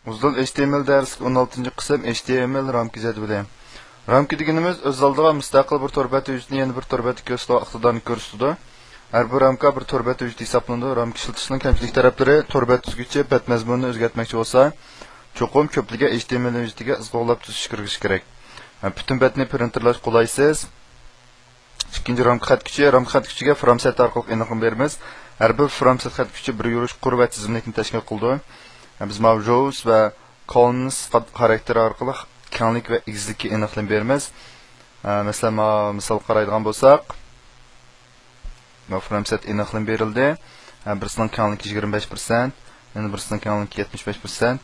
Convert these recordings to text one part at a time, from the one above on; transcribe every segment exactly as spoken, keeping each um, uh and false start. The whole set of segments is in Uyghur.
ئۇزۇن H T M L دەرسلىك، ئون ئالتىنچى قىسىم، H T M L رامكا جەدۋىلى. رامكا دېگىنىمىز ئۆز ئالدىغا مۇستەقىل بىر تور بەت ھۆججىتىنى يەنە بىر تور بەتكە كۆرسىتىدىغان ئىقتىدارنى كۆرسىتىدۇ. ھەر بىر رامكا بىر تور بەت ھۆججىتى ھېسابلىنىدۇ. رامكا ئىشلىتىشنىڭ كەمچىلىك تەرەپلىرى: تور بەت تۈزگۈچى بەت مەزمۇنىنى ئۆزگەرتمەكچى بولسا، چوقۇم كۆپلىگەن H T M L ھۆججىتىگە ئىزغوغلاپ تۈزىتىش كىرگۈزۈش كېرەك. ھەم پۈتۈن بەتنى پرىنتېرلاش قولايسىز. ئىككىنچى رامكا خەت كۈچى. رامكا خەت كۈچىگە فرامسەت ئارقىلىق ئېنىقلىما بېرىمىز. ھەر بىر فرامسەت خەت كۈچى بىر يۈرۈش قۇر ۋە تىزىملىكنى تەشكىل قىلىدۇ. بىز ماۋۇ روۋس ۋە كولمنس خاراكتېرى ئارقىلىق كەڭلىك ۋە ئېگىزلىككە ئېنىقلىما بېرىمىز. مەسىلەن، ماۋۇ مىسال قارايدىغان بولساق، ماۋۇ فرامسەت ئېنىقلىما بېرىلدى. بىرسىنىڭ كەڭلىكى يىگىرمە بەش پىرسەنت، يەنە بىرسىنىڭ كەڭلىكى يەتمىش بەش پىرسەنت.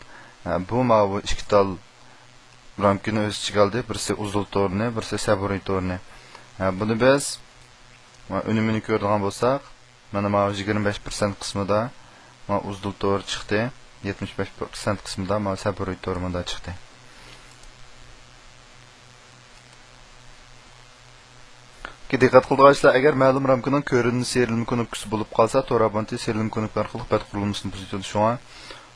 بۇ ماۋۇ ئىككى تال رامكىنى ئۆز ئىچىگە ئالدى. بىرسى ئۇزۇل تورنى، بىرسى سەبۇرۇي تورنى. ھە، بۇنى بىز، ما، ئۈنۈمىنى كۆرىدىغان بولساق، مانا ماۋۇ يىگىرمە بەش پىرسەنت قىسمىدا ما ئۇزۇل تورى چىقتى، يەتمىش بەش پىرسەنت قىسمىدا ما سەبۇرۇي تورى مۇندا چىقتى. دىققەت قىلىدىغان ئىشلار، ئەگەر مەلۇم رامكىنىڭ كۆرۈنمە سېرىلما كۇنۇپكىسى بولۇپ قالسا، تور ئابونېنتى سېرىلما كۇنۇپكا ئارقىلىق بەت قۇرۇلمىسىنى بۇزىدۇ. شۇڭا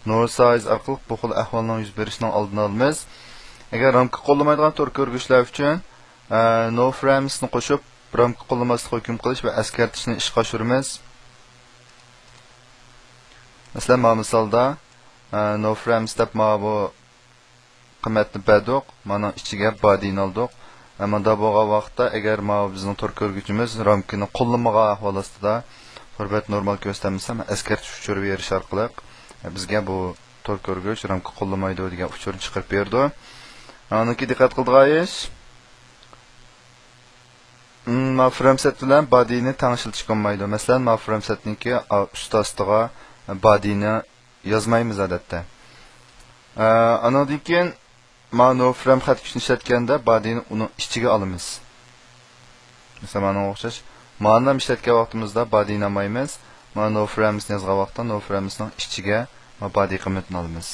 نو سايز ئارقىلىق بۇ خىل ئەھۋالنىڭ يۈز بېرىشىنىڭ ئالدىنى ئالىمىز. ئەگەر رامكا قوللىمايدىغان تور كۆرگۈچلەر ئۈچۈن، ئە، نو فرامسنى قوشۇپ، رامكا قوللىماسلىققا ھۆكۈم قىلىش ۋە ئەسكەرتىشنى ئىشقا ئاشۇرىمىز. مەسىلەن، ماۋۇ مىسالدا، ئە، نو فرامس دەپ ماۋۇ قىممەتنى بەردۇق، مانىڭ ئىچىگە بادىنى ئالدۇق. ئە، مۇنداق بولغان ۋاقىتتا، ئەگەر ماۋۇ بىزنىڭ تور كۆرگۈچىمىز رامكىنى قوللىمىغان ئەھۋال ئاستىدا، تور بەت نورمال كۆرسىتەلمىسە، ئەسكەرتىش ئۇچۇرى بېرىش ئارقىلىق، ئە، بىزگە بۇ تور كۆرگۈچ رامكا قوللىمايدۇ دېگەن ئۇچۇرنى چىقىرىپ بېرىدۇ. ئانىڭكى دىققەت قىلىدىغان ئىش، مم، ما فرامسەت بىلەن بادىنى تەڭ ئىشلىتىشكە بولمايدۇ. مەسىلەن، ما فرامسەتنىڭكى ئا-، ئۈستى ئاستىغا بادىنى يازمايمىز ئادەتتە. ئە، ئانىڭدىن كېيىن ما نو فرام خەت كۈچىنى ئىشلەتكەندە بادىنى ئۇنىڭ ئىچىگە ئالىمىز. مەسىلەن، مانىڭغا ئوخشاش. مانىنى ئىشلەتكەن ۋاقتىمىزدا بادىنى ئالمايمىز. ما نو فرامسنى يازغان ۋاقىتتا نو فرامسنىڭ ئىچىگە ما بادى قىممىتىنى ئالىمىز.